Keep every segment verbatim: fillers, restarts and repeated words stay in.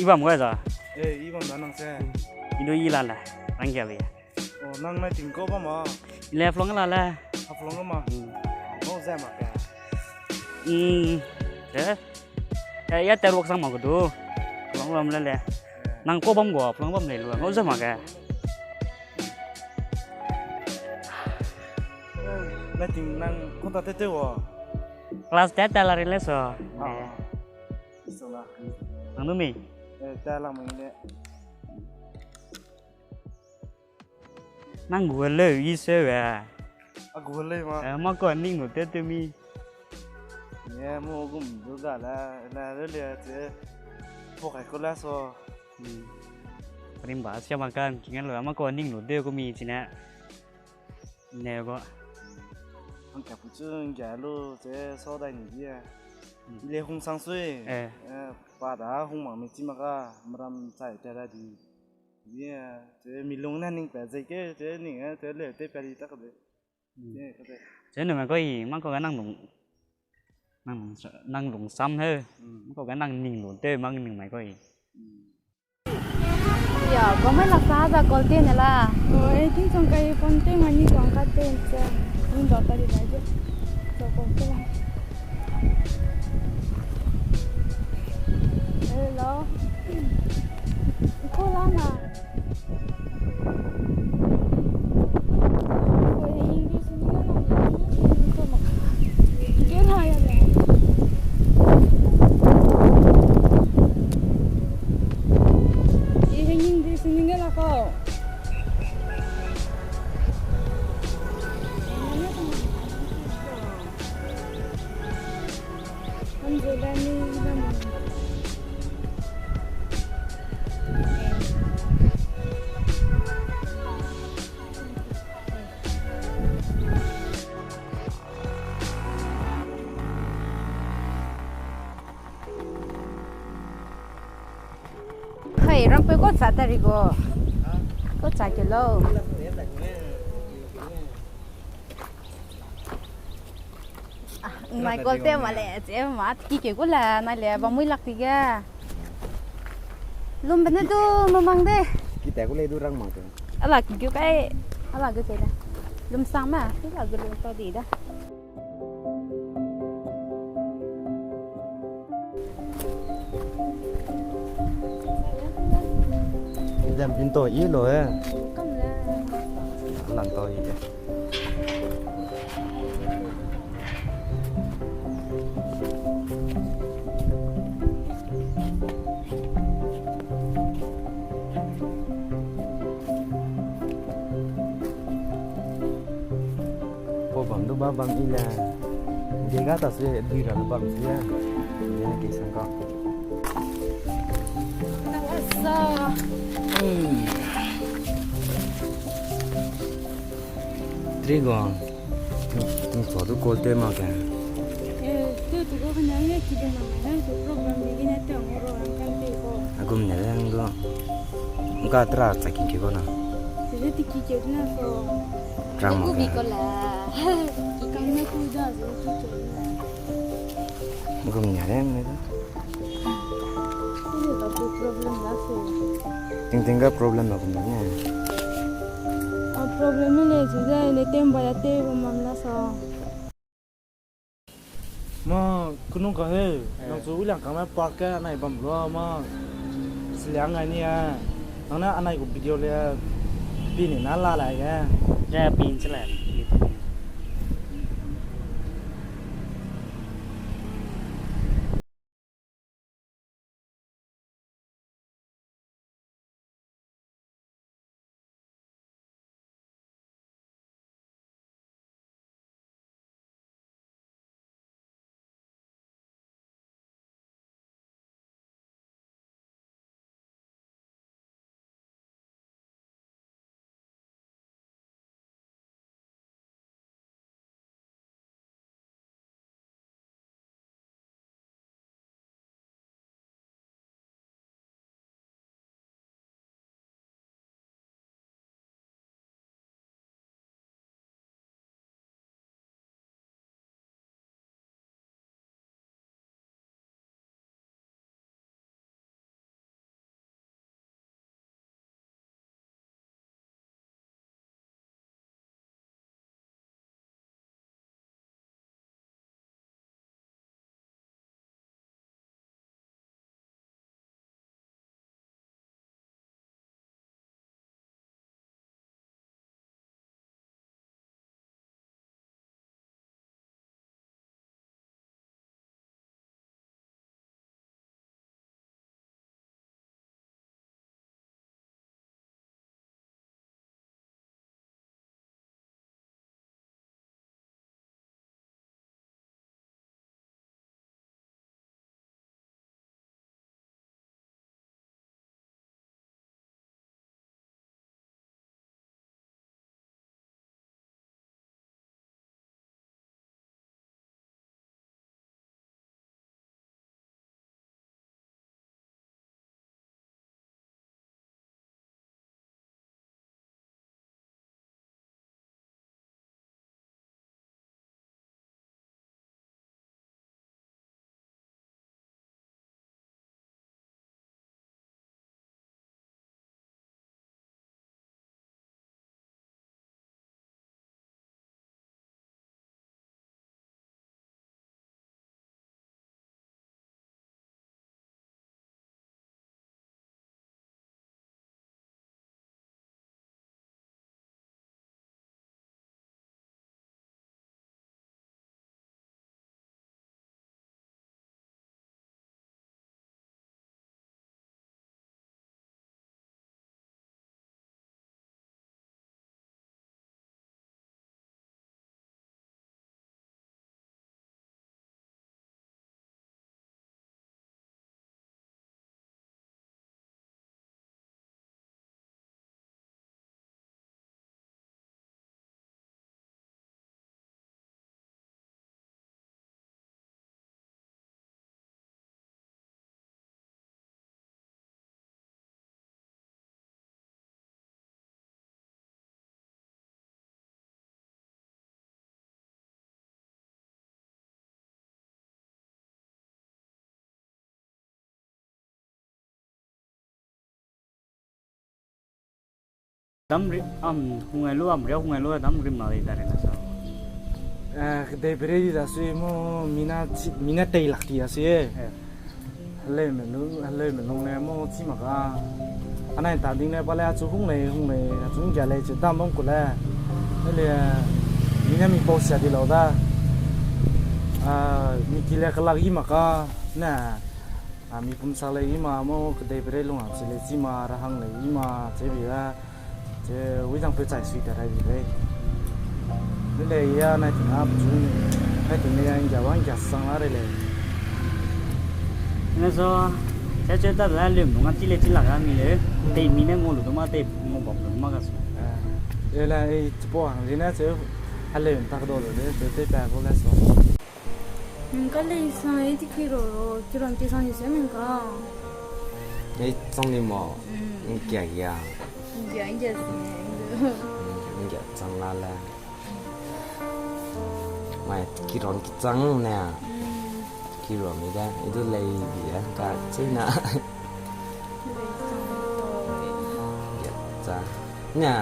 I bam gai za. Eh, i bam da nang se. I du i la le, rang kia be. Oh, nang nai ting ko bam ma. I le Haflong la le. Haflong ma. Hmm. Ngau ze ma ke. Hmm. Eh. Eh, ya te ruak sang ma ko du. Haflong bam le le. Eh. Nang ko bam gu, Haflong bam le lu. Ngau ze ma ke. Nai ting nang ko ta te te wa. Class te te la ri le so. Ah. Eh. Nang du mi? Eh, ta la mui le. Nang gu le i se we. A gu le ma. Eh, ma ko ning lu te te mi. Ye, mo gum du ga la, la le le te. Po kai ko la so. Hmm. Rimba sia ma kan, kinga lu ma ko ning lu de ko mi chine. Ne ba. Ang ka pu chu ngga lu te so dai ni dia. Hmm. I le hung sang sui. Eh. Eh, pa da hung mang mi chi ma ka, mram chai te da di. Ye, te mi lung na ning pa ze ke, te ning, eh, te le te pa di ta ka de. Hmm. Ye, ka de. Te ne ma ko i, ma ko ga nang lung, nang lung, nang lung sam he. Hmm. Ma ko ga nang ning lu te, ma ning mai ko i. Hmm. Ya, bamai lak sa za call te ne la. Oh, eh, ting chang kai phone te ma ni kang ka te se. Ni da ta di la je. So call te la. Hello. Ko la na. Hei, rangpeu ko cha ta ri go. Ko cha ke lo. Ah, mai call te ma le, che ma, tiki ke ko la, na le, ba mui lak ti ge. Lum bene du, mamang de. Ki te ko le du rang ma te. Ala ki gu kai, ala gu te da. Lum sang ma, ki la gu lum ta di da. Dem pin to i lo e. Lan to i de. Pau bam du ba bam i le. Dega ta se dui ra du bam se ya. Ye ke sang ka. Asa. Trigo. Ni, ni ko du call te ma ke. Eh, tu tu ko hana ye ki de ma na ko problem ni gina te ngoro an kan te ko. Agum ne le ngo. Ngka tra cha ki ki ko na. Tiki ke na so. Drama ko bi ko la. Ki kan na ku da zo ki ke na. Gum nya re ne da. Ini ta ku problem la so. Ting ting ga problem la gum ne. A problem ne chu da ne tem ba ya te gum mam la so. Ma, kunung ka he, eh, nang chu uliang kang me park ke anai bam lua ma, siliang ai ni a, nang ne anai gu video le, pi ni na la lai ge. Ja, pin se le. Dam ri, am, hungai lu, am ria hungai lu, dam rim na dei da re na sa. Eh, kedei bere di da sui mo, mina chi, mina tei lak ti da sui e. Eh. Heleume lu, heleume lung le mo chi mak a. Anai ta ding le ba le achu hung lei, hung lei, achu nggia lei, chi dam bam ku le. Ele, mina mi pau sia di lau da. Ah, mi ki le kelak i mak a, ne. A, mi pum sak lei i ma mo, kedei bere lung a chi lei chi ma, ra hang lei i ma, chi bi da. Chi, wi zang pe chai sui ta rai bi lei. Lu lei ya, nai ting a, chu, nai ting le ya, nggia wa, nggia sang la re lei. Ne so, che che ta la lum nung a chi le chi lak a mi le, tei mi ne ngau lu du ma, tei ngau bam lu ma ga so. Eh, e la, e, chi po hang ri ne, chi, a le tak do lu le, chi, tei pa ko le so. Nka lei sang e ti ki ro ro, ki ron ki sang ni se meng ka. Ei, chang ni mo. Mm. Nkia ya. Nkia, nkia si ne. Mm, nkia chang la le. Mai, ki ron ki chang ne. Mm. Ki ron mi de, i du lei bi e, ka chi na. Lei sang ko. Nkia chang. Ne.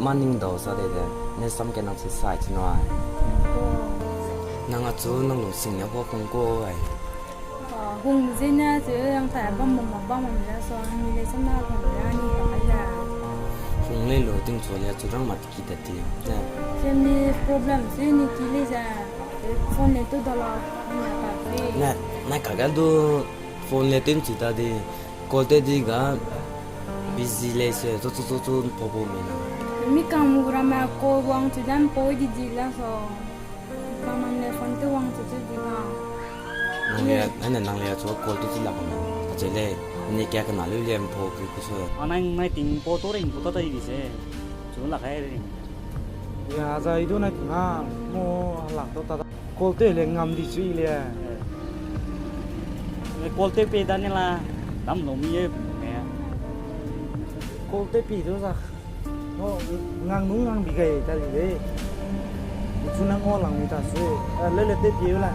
Maning dau sa de de, ne sam ke nang si sai chi nai. Nang a chu nang lungsing ne ho kung ko ai. Ah, hung ze ne, ze yang tai bam bam bam bam le so, ni le sam na hung le, ni ta ai le. Hung le lo ting chu le chu rang mat ki ta ti. Ne. Family problem si ni ki le ze, phone le tu da la, ni ta ki. Ne, nai ka ga du phone le ting chi ta di. Call te di ga busy lei se, chu, chu, chu, chu, po, po, mi na. Mi kam gu ramme call wang chu dan po di di la so. Kam man le phone te wang chu chu di ga. Nang le, ai ne nang le chu call te di la kam. Ache le, ni kya kana lu le po ku ku so. A nang nai ting po to ring po to ta di se. Chu la kai ring. Ya, za i du nai ting a, mo lak to ta. Call te le ngam di sui le. Eh. Eh, call te pe da ne la, dam lo mi e, eh. Call te pi du za. No, ngang nung ngang bi gai ta di le. Chu nang o lang mi ta sui. Eh, le le te pi la.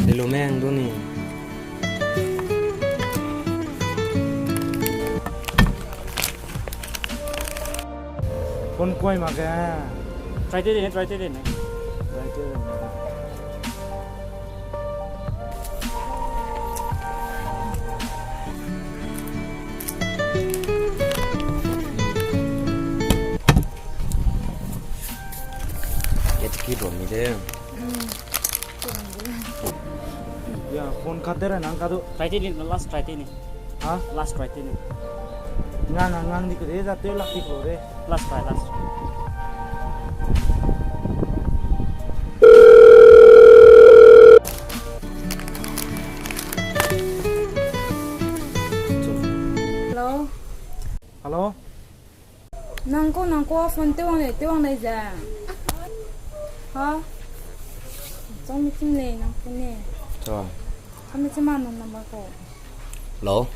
Le lo meng du ni. Phone kuai mak ge. Try te de ne, try te de ne. Try te de ne. Get ki ro mi de. Mm. Ya, phone cut te ra nang ka du. Try te ni, last try te ni. Ha? Last try te ni. Ngang, ngang, ngang di ku de, za te lak ti ku de. Last try, last try. Hello? Hello? Nang ko, nang ko phone te wang lei, te wang lei ze. Ha? Chong mi chim lei nang phone ne. Chong. Kame chim ma nang number ko. Hello.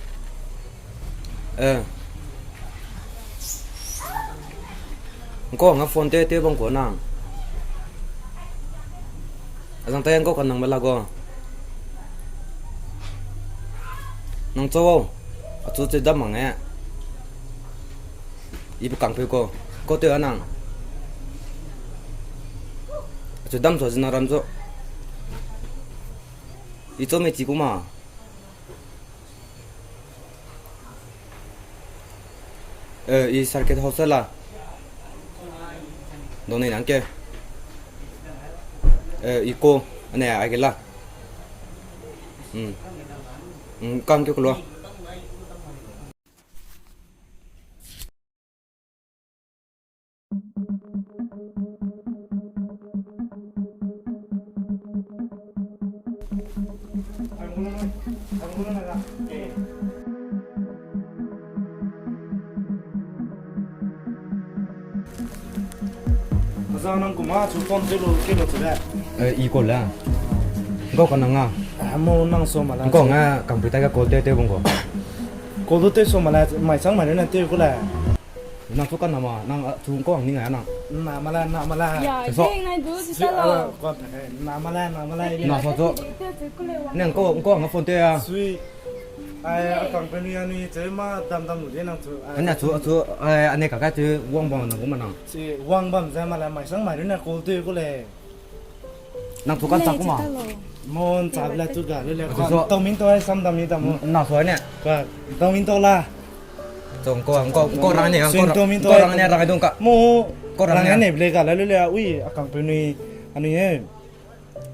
Eh. Nko nga phone te te bang ko nang. Azang te nko ka nang mela go. Nang cho. Achu che dam mang e. I pe kang pe ko. Ko te a nang. Achu dam so zina ram so. I cho me chi kuma. Eh, i circuit house la. Donei nang ke. Eh, i ko, ane, ai ke la. Hmm. Hmm, kang ke ko lo. Azang nang kuma chu phone te lo ke lo chule. Eh, i ko la. Ngau ka nang a. Ah, mo nang so ma la. Ngau nga computer ka call te te bung ko. Call te so ma la, mai chang mai ne te ko la. Nang chu ka nama, nang, a, chu ngkau ang ning ai nang. Na mala, na mala. Ya, so, ding nai du, si sui, ta lo. A, kua ta kai. Na mala, na mala. Na so chu. Nang ngkau, ngkau ang phone te a. Sui. Ai, a kang pe nui a nui, che ma dam dam lu de nang chu. Ai, ana chu, chu, ai, ane ka ka chu, wang bam nang gu ma nang. Si, wang bam ze mala, mai sang mai lu na call te ku le. Nang chu ka chak kuma. Mon chak le chu ga le le. Tau min tau ai sam dam mi dam mo. Na so ne. Ka tau min tau la. Chong ko, ko, ko rang ne, ko rang ne, rang dong ka. Mo. Ko rang ne ble ga le le, ui, a kang pe nui, anui he.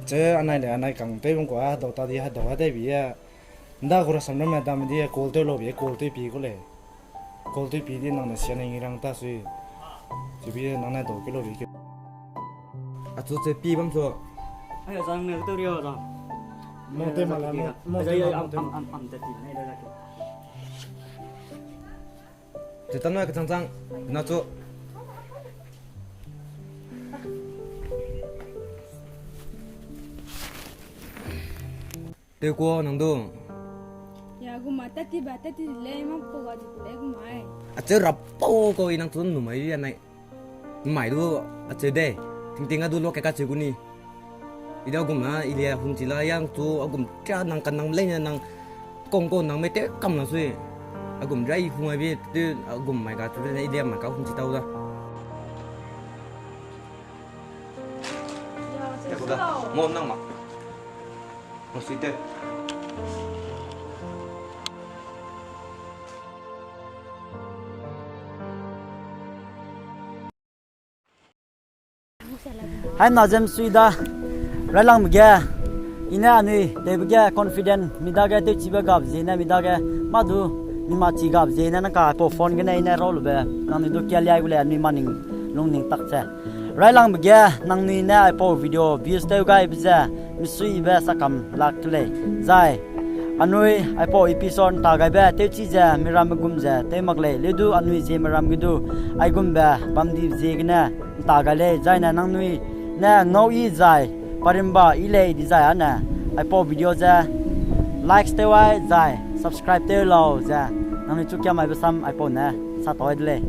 Che anai le, anai kang pe bung ko a, dau ta di ha, dau ha de bi a. Nda gura samram me dam di call tew lo bi, call tew pi ku lei. Call tew pi di nang ne sia ne ngi rang ta sui. Chi bi nang ne dau ke lo bi ke. Achu che pi bam chu. Ai, zang ne tew ria zang. Mo te ma la, mo, mo te ma, mo te ma. Am, am, am te pi ne da ke. Te tam na ke chang chang. Na chu. Tew kua nang du. Ya, guma tati ba, tati le, ma po ga di le guma ai. Acheu rap pau ko i nang chu numai ya nai. Numai du acheu de. Ting ting a du lo ke ka cheu gu ni. I da gum na, i le hung chi la yang chu, a gum tia nang ka nang lei ne nang kong ko nang me te kam na sui. A gum rai hung ai bi te, a gum mai ka chu de, i le mai ka hung chi tau da. Ya, mo nang ma. Mo sui te. Hai na zem sui da. Railangbe ge. I ne anui, tewbe ge confident, mi dage tewchibe gap ziene, mi dage, ma du, mi ma chi gap ziene, nang ka pau phone gene, i ne rau lube, nangnui du kia liai gu lei, anui ma ning, lung ning tak ze. Railangbe ge, nangnui ne aipau video views tew gaibe ze, misuibe sakam lak lei. Zai, anui aipau episode nta gaibe tewchi ze, miramme gum ze, tew mak lei. Leu du anui Zeme ram ge du, aigumbe bam di ziegene nta gai lei. Zai ne nangnui ne ngau i zai, parimba i lei dizai ane, aipau video ze, likes tew ai zai, subscribe tew lau ze, nangnui chu kia maibe sam aipau ne, sa tau ai de lei.